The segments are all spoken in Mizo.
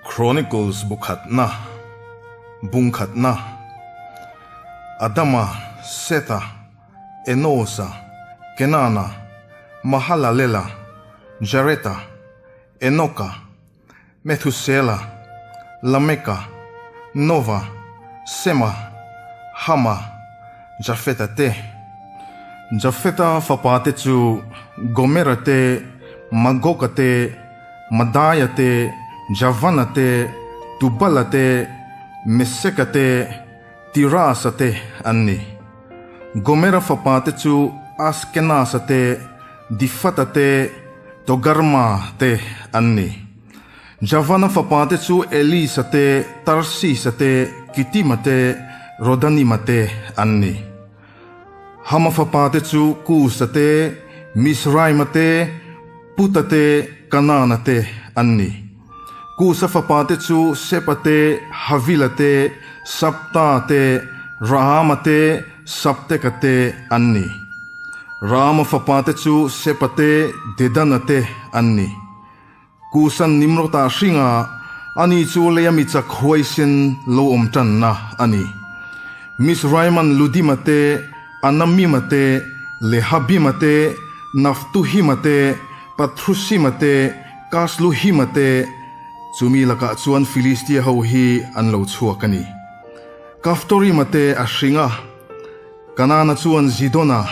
Chronicles bu khatna, bung khatna, Adama, Setha, Enosa, Kenana, Mahalalela, Jareta, Enoka, Methusela, Lameka, Nova, Sema, Hama, Jafeta te. Jafeta fapa te chu Gomera te, Magoga te, Madaia te, Javana te, Tubala te, Meseka te, Tirasa te an ni. Gomera fapa te chu Askenasa te, Difata te, Togarma te an ni. Javana fapa te chu Elisa te, Tarsisa te, Kitima te, Rodanima te an ni. Hama fapa te chu Kusa te, Misraima te, Puta te, Kanana te an ni. Kusa fapa te chu Sepa te, Havila te, Sabta te, Raama te, Sabteka te an ni. Raama fapa te chu Sepa te, Dedana te an ni. Kusan Nimrota hringa ani chu leia mi chak huaisen lo awm tanna a ni. Misraiman Ludima te, Anamima te, Lehabima te, Naftuhima te, Patrusima te, Kasluhima te, chumi lakah chuan Filistia ho hi an lo chhuak a ni. Kaftorima te a hring a, Kanana chuan Zidona,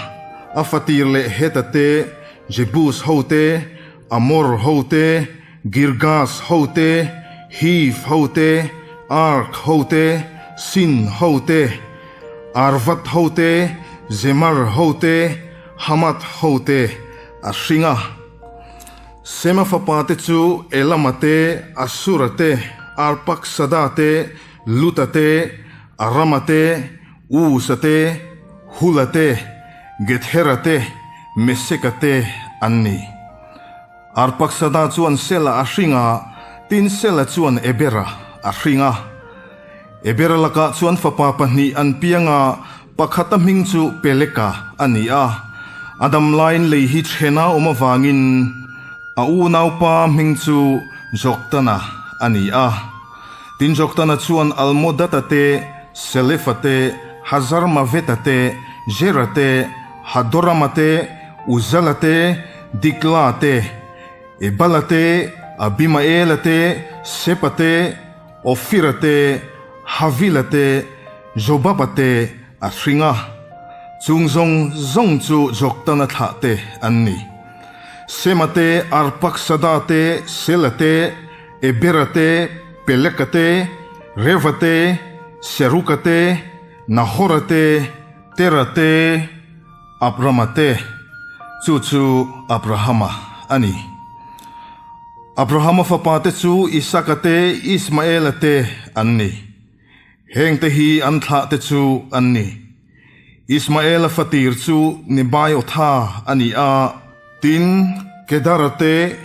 a fatir leh Heta te, Jebus ho te, Amor ho te, Girgas ho te, Hiv ho te, Ark ho te, Sin ho te, Arvad ho te, Zemar ho te, Hamath ho te a hring a. Sema fapa te chu Elama te, Asura te, Arpaksada te, Luta te, Arama te, Usa te, Hula te, Gethera te, Meseka te an ni. Arpaksada chuan Sela a hring a, tin Sela chuan Ebera a hring a. Ebera lakah chuan fapa pahnih an piang a, pakhata hming chu Peleka a ni a. A dam laiin lei hi thena awm avangin a unaupa hming chu Joktana a ni a. Tin Joktana chuan Almodata te, Selefa te, Hazarmaveta te, Jera te, Hadorama te, Uzala te, Dikla te, Ebala te, Abimaela te, Sepa te, Ofira te, Havila te, Jobaba te a hring a. Chung zawng zawng chu Joktana thlah te an ni. Sema te, Arpaksada te, Sela te, Ebera te, Peleka te, Reva te, Seruka te, Nahora te, Tera te, Abrama te, chu chu Abrahama a ni. Abrahama fapa te chu Isaka te, Ismaela te an ni. Heng te hi an thlah te chu an ni. Ismaela fatir chu Nebaiotha a ni a, tin Kedara te,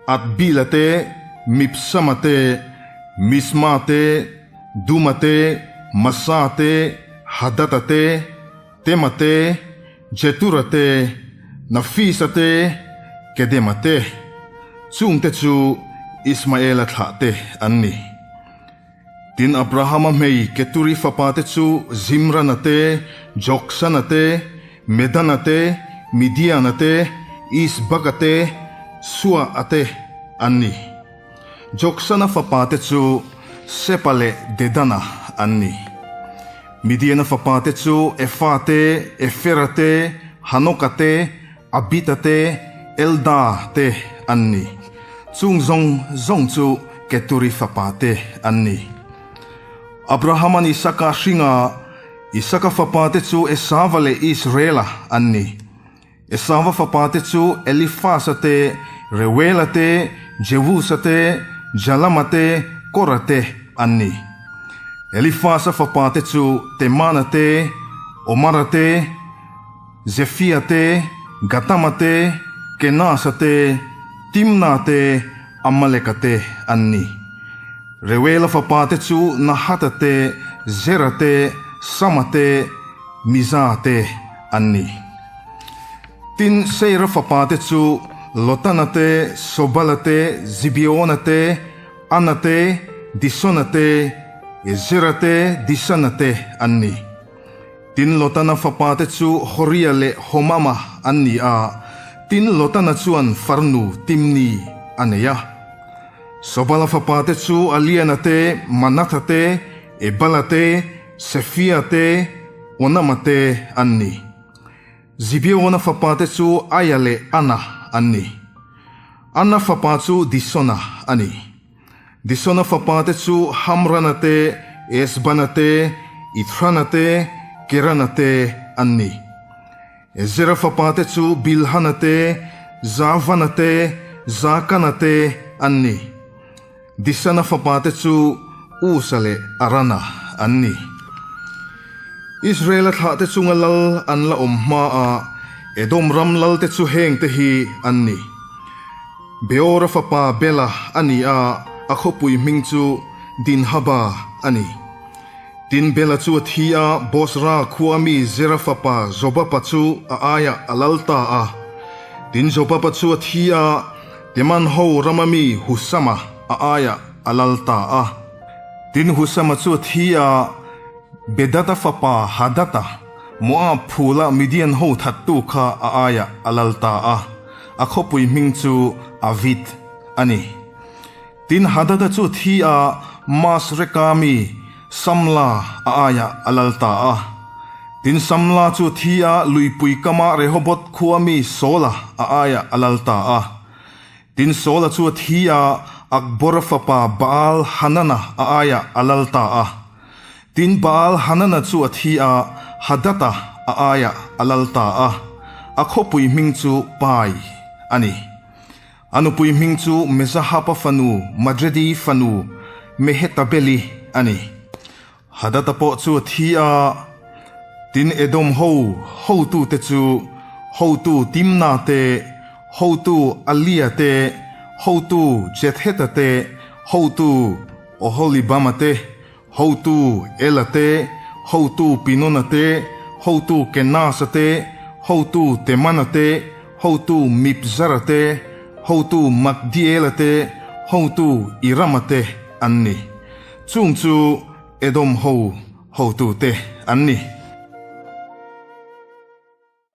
Adbila te, Mibsama te, Misma te, Duma te, Masa te, Hadada te, Tema te, Jetura te, Nafisa te, Kedema te, chungte chu Ismaela thlah te an ni. Tin Abrahama hmei Keturi fapa te chu Zimrana te, Joksana te, Medana te, Midiana te, Isbaka te, Sua-a te an ni. Joksana fapa te chu Sepa leh Dedana an ni. Midiana fapa te chu Efa te, Efera te, Hanoka te, Abita te, Elda te an ni. Chung zawng zawng chu Keturi fapa te an ni. Abrahaman Isaka hringa Isaka fapa te chu Esava leh Israela an ni. Esava fapa te chu Elifasa te, Reuela te, Jewusa te, Jalama te, Kora te an ni. Elifasa fapa te chu Temana te, Omara te, Zefia te, Gatama te, Kenasa te, Timna te, Amaleka te an ni. Reuela fapa te chu Nahata te, Zera te, Sama te, Miza te an ni. Tin, Seira fapa te chu Lotana te, Sobala te, Zibeona te, Ana te, Disona te, Ezera te, Disana te an ni. Tin, Lotana fapate chu Horia leh Homama an ni a, tin, Lotana chuan farnu Timni a nei a. Sobala fapate chu Aliana te, Manatha te, Ebala te, Sefia te, Onama te an ni. Zibeona fapate chu Aia leh Ana an ni. Ana fapa chu Disona a ni. Disona fapate chu Hamrana te, Esbana te, Ithrana te, Kerana te an ni. Ezera fapate chu Bilhana te, Zavana te, Zakana te an ni. Disana fapate chu Usa leh Arana an ni. Israela thlahte chunga lal an la awm hmaah Edom ram lalte chu hengte hi an ni. Beora fapa Bela a ni a, a khawpui hming chu Dinhaba a ni. Tin, Bela chu a thi a, Bosra khua mi Zera fapa Jobaba chu a aiah a lal ta a. Tin, Jobaba chu a thi a, Teman ho rama mi Husama a aiah a lal ta a. Tin, Husama chu a thi a, Bedada fapa Hadada, Moab phula Midian ho thattu kha a aiah a lal ta a, a khawpui hming chu Avit a ni. Tin, Hadada chu thi a, Masreka mi Samla a aiah a lal ta a. Tin, Samla chu thi a, luipui kama Rehoboth khua mi Saula a aiah a lal ta a. Tin, Saula chu a thi a, Akbora fapa Baal Hanana a aiah a lal ta a. Tin, Baal Hanana chu a thi a, Hadada a aiah a lal ta a. A khawpui hming chu Pai a ni. A nupui hming chu Mezahapa fanu Madredi fanu Mehetabeli a ni. Hadada pawh chu a thi a, tin Edom ho hotute chu hotu Timna te, hotu Alia te, hotu Jetheta te, hotu Oholibama te, Hotu Ela te, hotu Pinona te, hotu Kenasa te, hotu Temana te, hotu Mibzara te, hotu Magdiela te, hotu Irama te an ni. Chung chu Edom ho hotute an ni.